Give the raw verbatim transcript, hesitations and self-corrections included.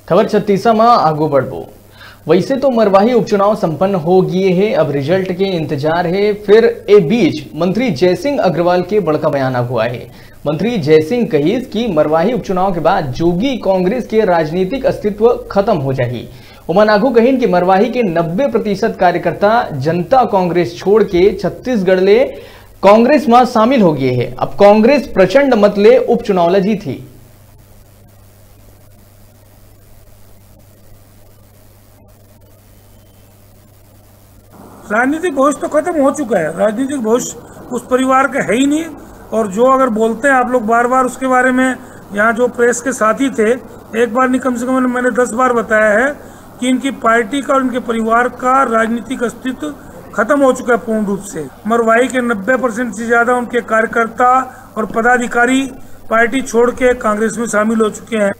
खबर छत्तीसा म आगू बढ़बो। वैसे तो मरवाही उपचुनाव संपन्न हो गिए हे, अब रिजल्ट के इंतजार हे। फिर ए बीच मंत्री जयसिंह अग्रवाल के बड़का बयान आगू आए हे। मंत्री जयसिंह कहिस कि मरवाही उपचुनाव के बाद जोगी कांग्रेस के राजनीतिक अस्तित्व खत्म हो जाही। ओमन आगू कहिन कि मरवाही के नब्बे प्रतिशत कार्यकर्ता जनता कांग्रेस छोड़ के छत्तीसगढ़ ले कांग्रेस म शामिल हो गए हे। अब कांग्रेस प्रचंड मत ले उपचुनाव ल जीतही। राजनीतिक भविष्य तो खत्म हो चुका है, राजनीतिक भविष्य उस परिवार का है ही नहीं। और जो अगर बोलते हैं आप लोग बार बार उसके बारे में, यहाँ जो प्रेस के साथी थे, एक बार नहीं, कम से कम मैंने दस बार बताया है कि इनकी पार्टी का और इनके परिवार का राजनीतिक अस्तित्व खत्म हो चुका है पूर्ण रूप से। मरवाही के नब्बे परसेंट से ज्यादा उनके कार्यकर्ता और पदाधिकारी पार्टी छोड़ के कांग्रेस में शामिल हो चुके हैं।